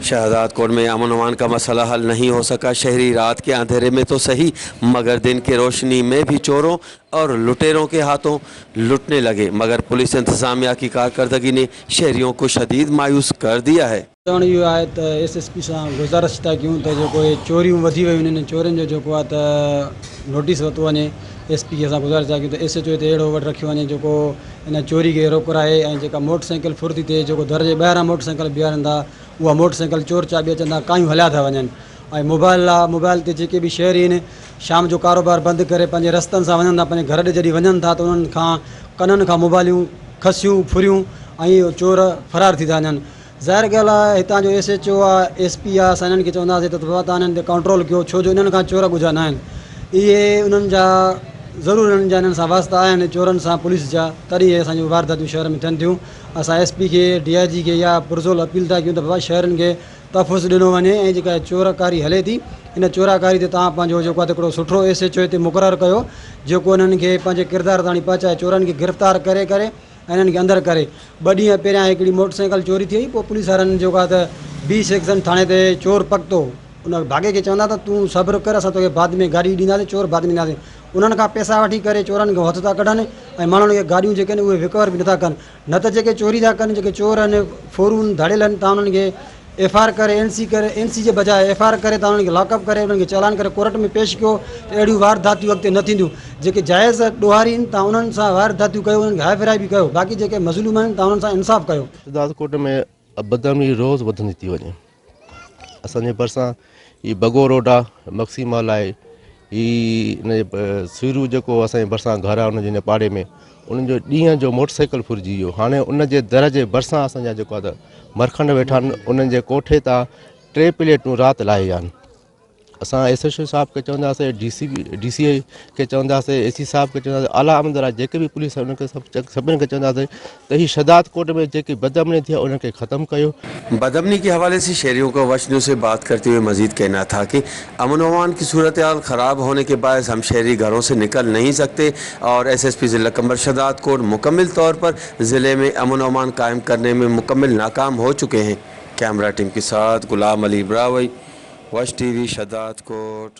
शहजादकोट में अमन अमान का मसला हल नहीं हो सका। शहरी रात के अंधेरे में तो सही, मगर दिन की रोशनी में भी चोरों और लुटेरों के हाथों लुटने लगे, मगर पुलिस इंतजामिया की कारकर्दगी ने शहरियों को शदीद मायूस कर दिया है। चवण इहो आहे त एस एस पी सां गुज़ारिश था कयूं त जेको हे चोरियूं वधी वयूं आहिनि, इन्हनि चोरनि जो जेको आहे त नोटिस वरितो वञे। एस पी खे असां गुज़ारिश था कयूं त एस एच ओ हिते अहिड़ो वटि रखियो वञे जेको इन चोरी खे रोकराए ऐं जेका मोटरसाइकिल फुर थी थिए, जेको दर जे ॿाहिरां मोटरसाइकिल बीहारनि था, उहा मोटरसाइकिल चोर चाबी अचनि था, कायूं हलिया था वञनि। ऐं मोबाइल आहे, मोबाइल ते जेके बि शहरी आहिनि शाम जो कारोबार बंदि करे पंहिंजे रस्तनि सां वञनि था, पंहिंजे घर ॾे जॾहिं वञनि था त उन्हनि खां कननि खां मोबाइलियूं खसियूं फुरियूं ऐं चोर फरार थी था वञनि। ज़ाहिर ॻाल्हि आहे हितां जो एस एच ओ आहे, एस पी आहे, असां इन्हनि खे चवंदासीं त बाबा तव्हां इन्हनि ते कंट्रोल कयो, छो जो इन्हनि खां चोर ॻुझा न आहिनि। इहे उन्हनि जा ज़रूरु इन्हनि जा इन्हनि सां वास्ता आहिनि चोरनि सां पुलिस जा, तॾहिं इहे असांजूं वारदातियूं शहर में थियनि थियूं। असां एस पी खे, डी I जी खे इहा पुरज़ोर अपील था कयूं त बाबा शहरनि खे तहफ़ुज़ ॾिनो वञे ऐं जेका चोरकारी हले थी इन चोराकारी ते तव्हां पंहिंजो जेको आहे हिकिड़ो सुठो एस एच ओ हिते मुक़ररु कयो जेको इन्हनि खे पंहिंजे किरदार ताणी पहुचाए, चोरनि खे गिरफ़्तार करे करे ऐं इन्हनि खे अंदरि करे। ॿ ॾींहं पहिरियां हिकिड़ी मोटरसाइकिल चोरी थी वई, पोइ पुलिस वारनि जेको आहे त बी सेक्शन थाणे ते चोर पकितो, उन भाॻे खे चवंदा त तूं सब्र कर, असां तोखे बाद में गाॾी ॾींदासीं, चोर बाद में ॾींदासीं। उन्हनि खां पैसा वठी करे चोरनि खे हथु था कढनि ऐं माण्हुनि खे गाॾियूं जेके आहिनि उहे रिकवर बि नथा कनि। न त जेके चोरी था कनि, जेके चोर आहिनि, फोरू आहिनि, धड़ियल आहिनि, तव्हां उन्हनि खे एफ I R करे, एन सी करे, एन सी जे बजाए एफ I R करे तव्हां उन्हनि खे लॉकअप करे उन्हनि खे चलान करे कोर्ट में पेश कयो त अहिड़ियूं वारदातियूं अॻिते न थींदियूं। जेके जाइज़ ॾोहारी आहिनि तव्हां उन्हनि सां वारदातियूं कयो, उन्हनि खे हाई फ्राई बि कयो, बाक़ी जेके मज़लूम आहिनि तव्हां उन्हनि सां इंसाफ़ कयो। शहजादकोट में बदअमनी रोज़ वधंदी थी वञे। असांजे भरिसां ही बगो रोड आहे, मक्सी महल आहे, ही इन सीरू जेको असांजे भरिसां घर आहे उनजे हिन पाड़े में, उन्हनि जो ॾींहं जो मोटरसाइकिल फुरिजी वियो। हाणे उन जे दर जे भरिसां असांजा जेको आहे त मरखंड वेठा आहिनि, उन्हनि जे कोठे तां 3 प्लेटूं राति लाहे विया आहिनि। असां एस एच ओ साहिब खे चवंदासीं, डी सी ए खे चवंदासीं, ए सी साहिब खे चवंदासीं, आला अमलदार जेके बि पुलिस आहिनि उन्हनि खे सभिनी खे चवंदासीं त ही शहजादकोट में जेकी बदअमनी थी आहे उन्हनि खे ख़तमु कयो। बदअमनी के हवाले से शहरियों को वश न्यूज़ से बात करते हुए मजीद कहना था कि अमन अमान की सूरत हाल ख़राब होने के बायस हम शहरी घरों से निकल नहीं सकते और एस एस पी ज़िला कम्बर शहजादकोट मुकम्मल तौर पर ज़िले में अमन अमान कायम करने में मुकम्मल नाकाम हो चुके हैं। कैमरा टीम के साथ गुलाम अली ब्रावई, वश टीवी, शहजादकोट।